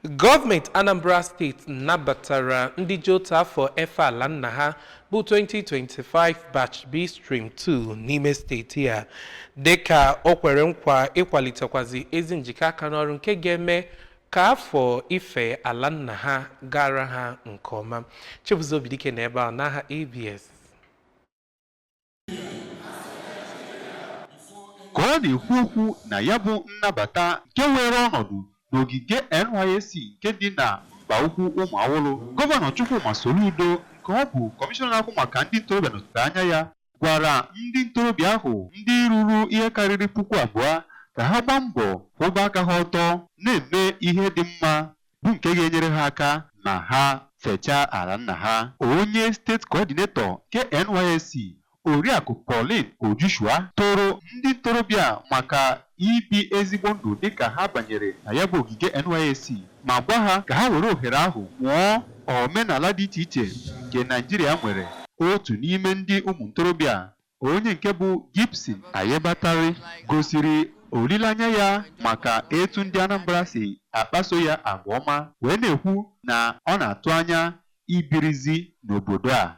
Gọọmenti Anambra Steeti nabatara ndị ji otu afọ efe ala nna ha bụ 2025 Batch B Stream 2 n'ime steeti a, dịka o kwere nkwa ịkwalitekwazi ezi njikọ aka n'ọrụ nke ga-eme ka afọ ife ala nna ha gara ha nke ọma. Chibuzo Obidike na ebe a n'aha ABS. Ka ọ na-ekwu okwu na ya bụ nnabata nke were ọnọdụ n'ogige NYSC nke dị na Mbaukwu Ụmụawụlụ, Gọvanọ Chukwuma Soludo, nke ọ bụ kọmishọna na-ahụ maka ndị ntorobịa nọchitere anya ya, gwara ndị ntorobịa ahụ ndị ruru ihe karịrị 2000 ka ha gbaa mbọ kwụba aka ha ọtọ na-eme ihe dị mma bụ nke ga-enyere ha aka ma ha fechaa ala nna ha. Onye steeti coordinator nke NYSC, Oriakụ Pauline Ojushua, toro ndị ntorobịa maka ibi ezigbo ndụ dịka ha banyere na ya bụ ogige NYSC, ma gwa ha ka ha were ohere ahụ mụọ omenala dị iche iche nke Naịjirịa nwere. Otu n'ime ndị ụmụ ntorobịa, onye nke bụ Gibson Ayebatari, gosiri olileanya ya maka etu ndị Anambra si akpaso ya agwa ọma, wee na-ekwu na ọ na-atụ anya ibirizi n'obodo a.